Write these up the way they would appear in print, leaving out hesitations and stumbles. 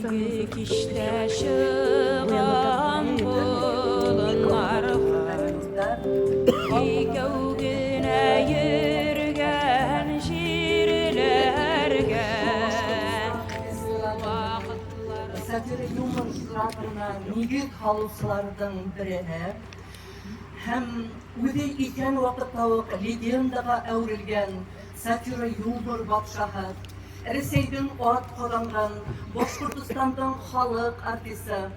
Төнге кичтә чыгам болыннарга. Икәү генә йөргән җирләргә. Вакытлар Сатира юмор жанрына нигез салучыларның береһе һәм үзе исән вакытта ук легендага әверелгән сатира-юмор патшаһы, Рәсәйнең ат казанган Башкортстанның халык артисты,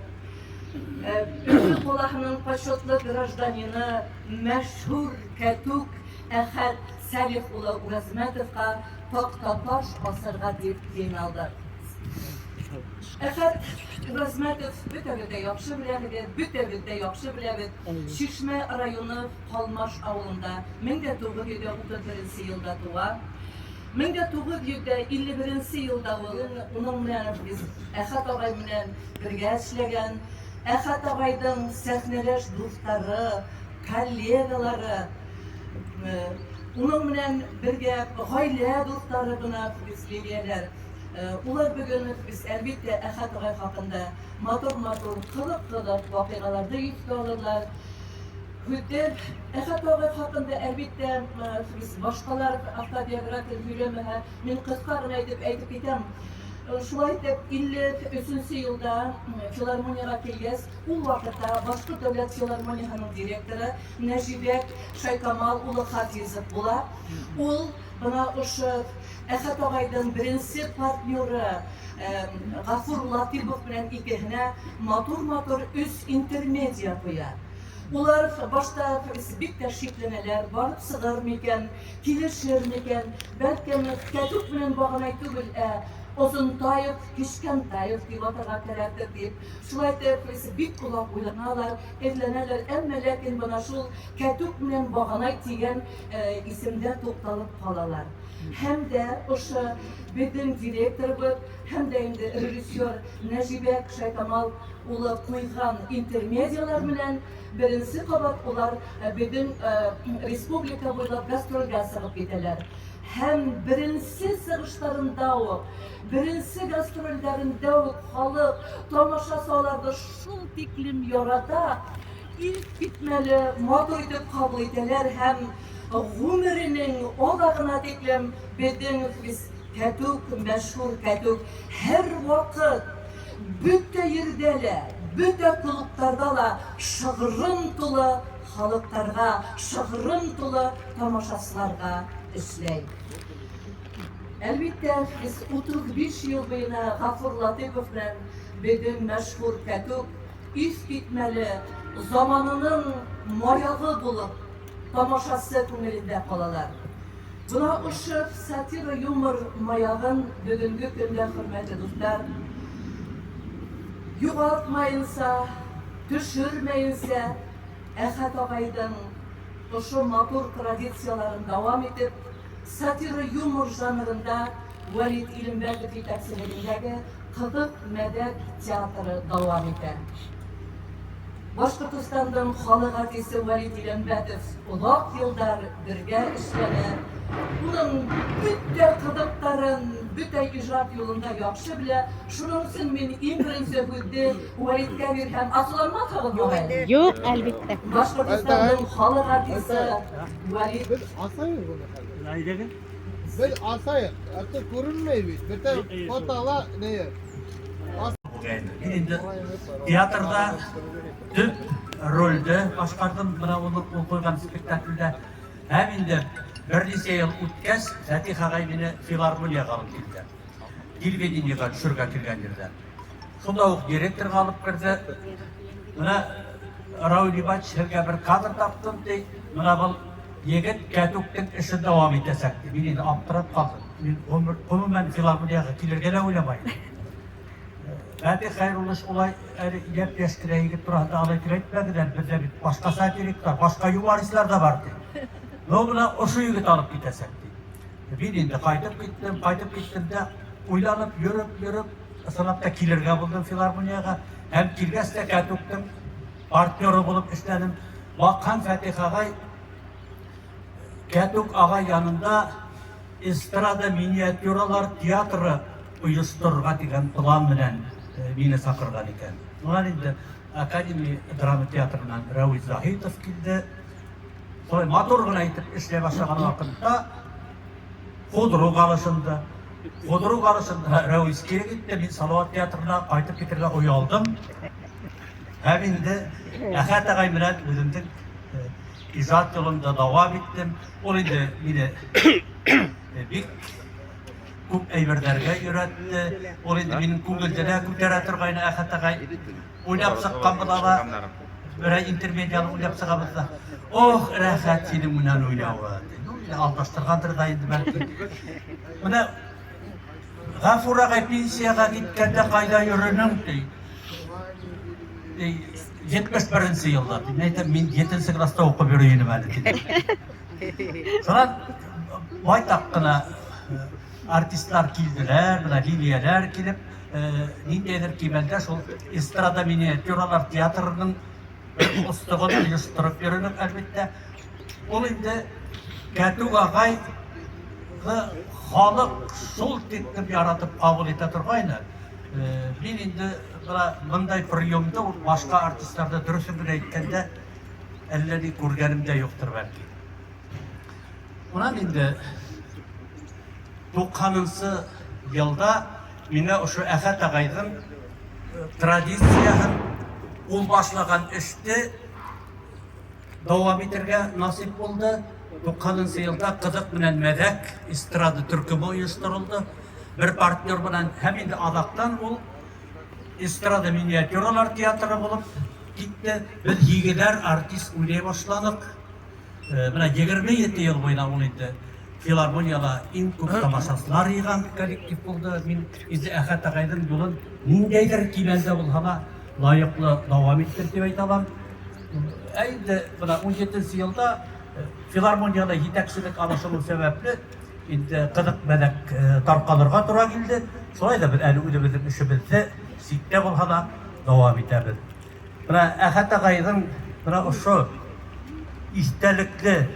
Өфе калаһының почетлы гражданины мәшһүр Кәтүк Әхәт Сәлих улы Уразмәтовка тактаташ асарга дип җыйналдык. Әхәт Уразмәтов бөтәбез дә яхшы беләбез, бөтәбез дә яхшы беләбез. Чишмә районы Калмаш авылында 1931 елда туа. 1951 елда ул уның белән без Әхәт агай белән бергә эшләгән. Әхәт агайның сәхнәдәш дуслары, коллегалары, уның белән бергә гаилә дуслары гына без Лилияләр. Улар бүген без әлбиттә Әхәт агай хакында матур-матур, кызык-кызык вакыйгаларны искә алырлар. Һүдер, Әхәт агай хакында әлбиттә без башкалар автобиография сөйләмәһә, мин кыска гына итеп әйтеп китәм. Шулай итеп, 53 елда филармониягә килгәч, ул вакытта Башкорт дәүләт филармониясенең директоры Нәҗибәк Шайкамал улы Хафизов була. Ул бына ошо Әхәт агайның беренче партнеры Гафур Латыйпов белән икеһенә матур-матур өч интермедия куя. Улар башта бик тә шикләнәләр, барып чыгыр микән, килешер микән, бәлкем Кәтүк белән Баганай түгел, ә Озынтаев, Кечкәнтаев дип атарга кирәктер дип. Шулай итеп, бик озак уйланалар, эзләнәләр, әмма ләкин бына шул Кәтүк белән Баганай дигән исемдә тукталып калалар. Һәм дә ошо безнең директорыбыз, һәм дә инде режиссер Нәҗибәк Шайтамал улы куйган интермедияләр белән беренче кабат улар безнең республика буйлап гастрольгә чыгып китәләр. Һәм беренче чыгышларында ук, беренче гастрольләрендә үк халык, тамашачы аларны шул тиклем ярата, искитмәле матур итеп кабул итәләр һәм гомеренең азагына тиклем безнең Кәтүк, мәшһүр Кәтүк һәрвакыт бөтә йирдә лә, бөтә клубларда ла шыгрым тулы халыктарга, шыгрым тулы тамашачыларга эшләй. Әлбиттә, без 35 ел буена Гафур Латыйпов белән безнең мәшһүр Кәтүк искитмәле заманының маягы булып тамашачы күңелендә калалар. Бына ошо сатира-юмор маягын бөгөнге көндә, хөрмәтле дуслар, югалтмаенча, төшермәенчә, Әхәт агайдың ошо матур традицияләрен дәвам итеп, сатира-юмор жанрында Вәлит Илембәтов җитәкчелегендәге Кызык мәдәк театры дәвам итә. Башкортостандың халык артисты Вәлит Иләмбәтов озак еллар бергә эшләде. Уның бөтә кызыктарын, бөтә иҗат юлында яхшы белә. Шуның өчен мин иң беренче һүзне Вәлиткә бирһәм, ачуланмасагыз, мөгаен. Юк, әлбиттә. Башкортостандың халык артисты Вәлит. Без асайык буны хәзер. Әйдәгез. Без асайык. Артык күренмәй бит. Бөтә фотола не. Мин инде театрда төп рольдә башкардым, менә ул ул куйган спектакльдә. Һәм инде берничә ел үткәч, Фәтих агай мине филармониягә алып килде. Телевидениегә төшергә килгән җирдә. Шунда ук директорга алып керде. Менә Рауил Ибач, сезгә бер кадр таптым, ди. Менә был егет Кәтүктең эшен дәвам итәчәк, ди. Мин инде аптырап калдым. Мин гомумән филармониягә килергә дә уйламыйм. Фәтих Хәйруллович улай әле япь-яшь кенә егет турында алай дип әйтмәделәр. Бездә бит башка сатириклар, башка юмористлар да бар, ди. Ну, менә ошо егет алып китәчәк, ди. Мин инде кайтып киттем, кайтып киттем дә, уйланып, йөреп, йөреп, ысынлап та килергә булдым филармониягә. Һәм килгәч тә Кәтүктең партнеры булып эшләдем. Бакхан Фәтих агай Кәтүк агай янында эстрада миниатюралар театры оештырырга дигән план белән. мине чакырган икән. Шуннан инде Академия драма театрыннан Рәвис Заһитов килде. Шулай матур гына итеп эшләй башлаган вакытта худрук алышынды. Худрук алышынды. Рәвис кире китте, мин Салават театрына кайтып китергә оялдым. Һәм инде Әхәт агай белән үземнең иҗат юлымда дәвам иттем. Ул инде мине бик күп әйберләргә өйрәтте. Ул инде минем күңелне дә күтәрә торгайны Әхәт агай. Уйлап чыккан була да, берәр интермедианы уйлап чыгабыз да. Ох, рәхәт синең белән уйнавы. Ну, инде алдаштыргандыр да инде бәлки. Менә Гафур агай пенсиягә киткәндә кайда йөренең ди. 71 елда. Мин әйтәм, мин 7 класста укып йөри идем әле. Шуннан байтак кына артистлар килделәр, менә Лилияләр килеп, ниндәйдер кимәлдә шул эстрада миниатюралар театрының остыгын оештырып йөренек, әлбәттә. Ул инде Кәтүк агай халык шул тиклем яратып кабул итә торгайны. Мин инде менә мондай приемда ул башка артистларда дөресен генә әйткәндә әллә ни күргәнем дә юктыр бәлки. Унан инде 90 елда миңа ошо Әхәт агайның традицияһен ул башлаган эшне дәвам итәргә насыйп булды. 90 елда Кызык белән Мәзәк эстрада төркеме оештырылды. Бер партнер белән һәм инде азактан ул эстрада миниатюралар театры булып китте. Без егеләр артист уйный башладык. Менә 27 ел буена ул инде филармониядә иң күп тамашачылар йыйган коллектив булды. Мин инде Әхәт агайның юлын ниндәйдер кимәлдә булса да лаеклы дәвам иттем дип әйтә алам. Ә инде менә 17 елда филармониядә җитәкчелек алышыну сәбәпле инде кызык мәзәк таркалырга тура килде. Шулай да без әле үзебезнең эшебезне читтә булса да дәвам итәбез. Менә Әхәт агайның менә ошо истәлекле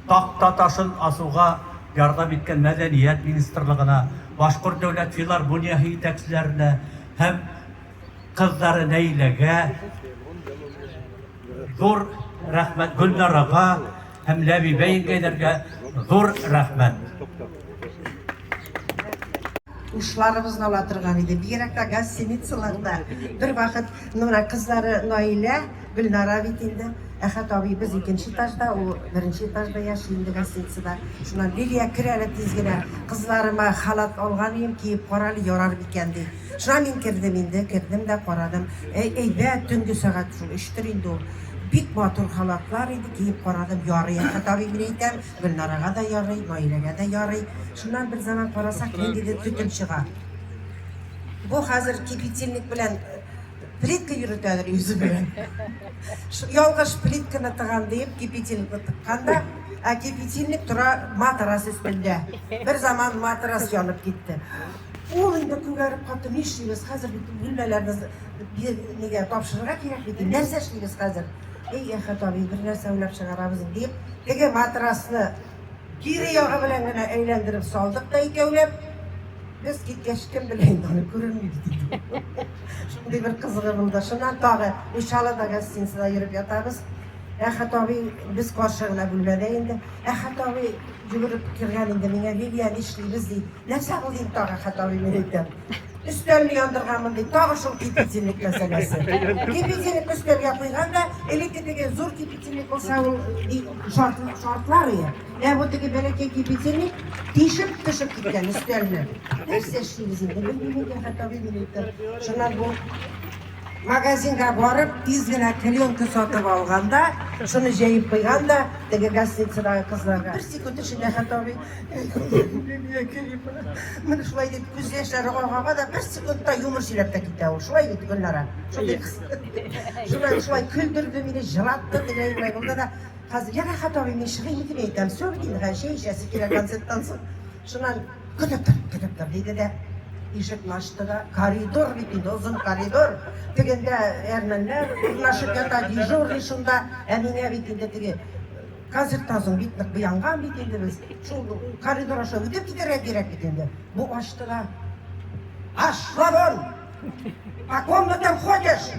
такта ташын асуга ярдәм иткән мәдәният министрлыгына, Башкорт дәүләт филармониясе җитәкчеләренә һәм кызлары Нәйләгә зур рәхмәт, Гөлнарага һәм Ләбибә еңгәйләргә зур рәхмәт. Ушларыбызны ала торган иде. Бигрәк тә гостиницаларда. Бер вакыт, ну, менә кызлары Наилә, Гөлнара бит инде. Әхәт абыебыз икенче этажда, ул беренче этажда яши инде гостиницада. Шуннан Лилия, кер әле тиз генә. Кызларыма халат алган идем, киеп кара әле, ярар микән, ди. Шуннан мин кердем инде, кердем дә карадым. Әй, әйбәт, төнге сәгать шул өчтер инде ул. Бик матур халатлар иде, киеп карадым, ярый, Әхәт абый, мин әйтәм. Гөлнарага да ярый, Наиләгә дә ярый. Шуннан бер заман карасак, ниндидер төтен чыга. Бу хәзер кипятильник белән плитка йөретәдер йөзе белән. Ялгыш плитканы тыгам диеп, кипятильникны тыккан да, ә кипятильник тора матрас өстендә. Бер заман матрас янып китте. Ул инде күгәреп катты, нишлибез хәзер бит бүлмәләрне нигә тапшырырга кирәк бит, нәрсә эшлибез хәзер? Эй, Әхәт абый, бер нәрсә уйлап чыгарабыз инде диеп, теге матрасны кире ягы белән генә әйләндереп салдык та икәүләп. Без киткәч, кем белә инде аны, күренми бит инде. Шундый бер кызыгы булды. Шуннан тагы Учалыда гостиницада йөреп ятабыз. Әхәт абый без каршы гына бүлмәдә инде. Әхәт абый йөгереп кергән инде миңа, Лилия, нишлибез, ди. Нәрсә булды инде тагы, Әхәт абый, мин әйтәм. Өстәлне яндырганмын ди, тагы шул кипятильник мәсьәләсе. Кипятильник өстәлгә куйган да, элекке теге зур кипятильник булса, ул шартлар ие. Ә бу теге бәләкәй кипятильник тишеп төшеп киткән өстәлне. Нәрсә эшлибез инде, белмим инде, Әхәт абый, мин әйтәм. Шуннан бу магазинга барып, тиз генә клеенка сатып алган да, шуны җәеп куйган да, теге гостиницадагы кызларга. Бер секунд эчендә Әхәт абый Менә шулай дип күз яшьләре ага да бер секундта юмор сөйләп тә китә ул. Шулай бит, Гөлнара. Шундый кыз. Шулай, шулай көлдерде мине, җылатты дигән болай булды да. Хәзер, я Рәхәт абый, мин чыгыйм дип әйтәм. Все бит инде, хәзер чәй эчәсе килә концерттан соң. Шуннан көтеп тор, көтеп тор диде дә ишекне ачты да, коридор бит инде, озын коридор. Тегендә әрмәннәр урнашып ята, дежурный шунда. Ә миңа бит инде теге концерттан соң бик нык буянган бит инде без. Шул коридор аша үтеп китәргә кирәк бит инде. Бу ачты да. Пошла вон! По комнатам ходишь,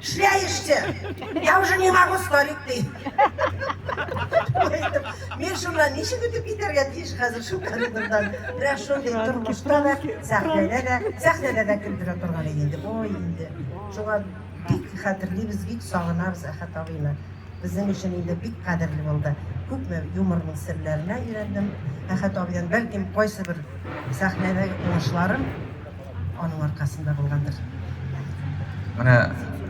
шляешься. Я уже не могу, старик ты. Мин шуннан ничек үтеп китәргә тиеш хәзер шул коридордан. Менә шундый тормышта да, сәхнәдә дә, сәхнәдә дә көлдерә торган иде инде. Ой, инде. Шуңа бик хәтерлибез, бик сагынабыз Әхәт абыйны. Безнең өчен инде бик кадерле булды. Күпме юморның серләренә өйрәндем Әхәт абыйдан. Бәлкем, кайсыбер сәхнәдәге уңышларым аның аркасында булгандыр. Менә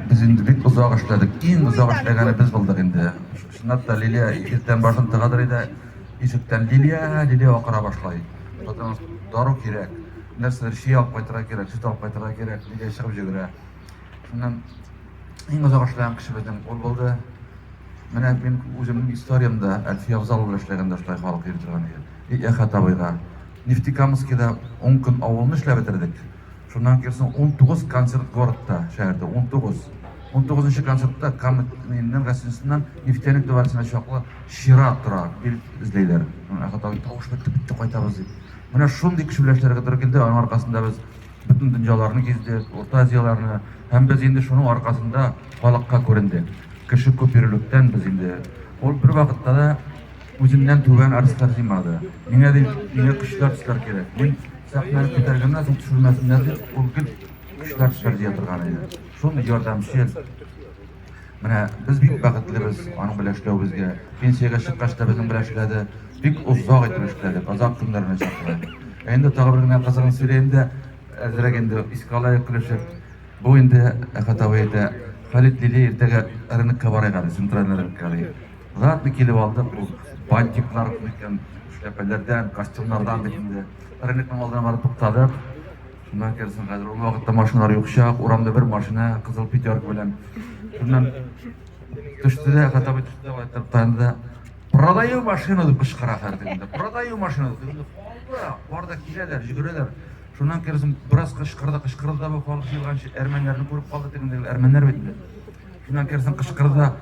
без инде бик озак эшләдек. Иң озак эшләгәне без булдык инде. Чынлап та Лилия иртән башын тыгадыр иде, ишектән Лилия, Лилия акыра башлый. Потому что дару кирәк. Нәрсәдер чәй алып кайтырга кирәк, сөт алып кайтырга кирәк. Лилия чыгып җөгерә. Шуннан иң озак эшләгән кеше безнең ул булды. Менә мин үземнең историямдә Әлфия Авзалова белән эшләгәндә шулай халык йөри торган иде. И Әхәт абыйга. Нефтекамскида 10 көн авылны эшләп бетердек. Шуннан кирсен 19 концерт городта, шәһәрдә 19. 19 концертта Каменнән гостиницасыннан Нефтяник дворцына чаклы чират тора, билет эзләйләр. Әхәт абый тавыш бетте, бетте, кайтабыз дип. Менә шундый кеше белән эшләргә туры килде, аның аркасында без бөтен дөньяларны гиздек, Урта Азияләрне, һәм без инде шуның аркасында халыкка күрендек. Кеше күп йөрүлектән без инде ул бер вакытта да үзеннән түбән артистлар җыймады. Миңа ди, миңа көчле артистлар кирәк. Мин сәхнәне күтәргәннән соң төшермәсеннәр дип, ул гел көчле артистлар җыя торган иде. Шундый ярдәмчел. Менә без бик бәхетлебез аның белән эшләвебезгә. Пенсиягә чыккач та безнең белән эшләде. Бик озак итеп эшләдек, озак көннәренә чаклы. Ә инде тагы бер генә кызыгын сөйләйм дә, әзрәк инде искә алайык көлешеп. Бу инде Әхәт абый әйтә, Халит Лилия иртәгә рынокка барыйк әле, центральный рынокка ди. Затны килеп алдык, ул бантиклар микән, эшләпәләрдән, костюмнардан бит инде. Рынокның алдына барып туктадык. Шуннан керсен хәзер ул вакытта машиналар юк чак, урамда бер машина, кызыл пятерка белән. Шуннан төште дә, Әхәт абый төште дә, кайтып таянды да, продаю машину дип кычкыра хәзер инде. Продаю машину дип. Инде халык бар да киләләр, йөгерәләр. Шуннан керсен бераз кычкырды, кычкырды да бу халык җыелганчы әрмәннәрне күреп калды тегендәге әрмәннәр бит инде. Шуннан керсен кычкырды да,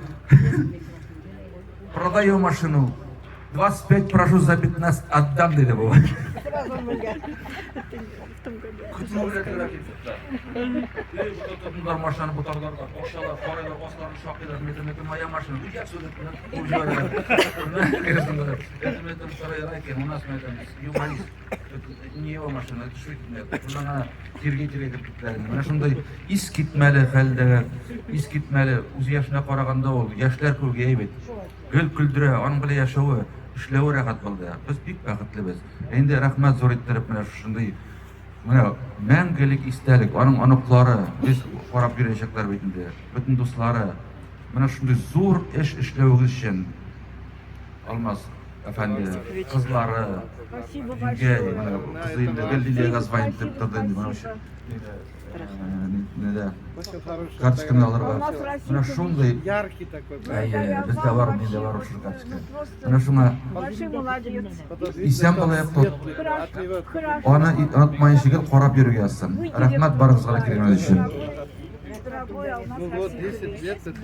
продаю машину. 25 прошу за 15 отдам диде бу. Тотындылар машинаны ботарлар да, ашалар, карыйлар, асларын шакыйлар, метр метр моя машина. Уйди отсюда, куып җибәрәләр. Метр метр сарайга икән, у нас мы это юморист. Не его машина, это шутит. Шуннан гына тирги тирги дип киттеләр. Менә шундый искитмәле хәлдә, искитмәле, үз яшенә караганда ул яшьләр кебек әйбәт. Гел көлдерә, аның белән яшәве, эшләве рәхәт булды. Без бик бәхетлебез. Ә инде рәхмәт зур иттереп менә шушындый менә мәңгелек истәлек, аның оныклары, без карап йөрәчәкләр бит инде, бөтен дуслары. Менә шундый зур эш эшләвегез өчен Алмаз әфәнде, кызлары, җиңгәй, менә кызы инде гел Лилиягә звонить итеп торды инде, менә Нидә? Карточканы алырга. Менә шундый. Яркий такой. Әйе, бездә бар, миндә бар шул карточка. Менә шуңа исән булыйк, тот. Аны онытмаенча гел карап йөрергә язсын. Рәхмәт барыгызга да килгәнегез өчен. Ну вот 10 лет.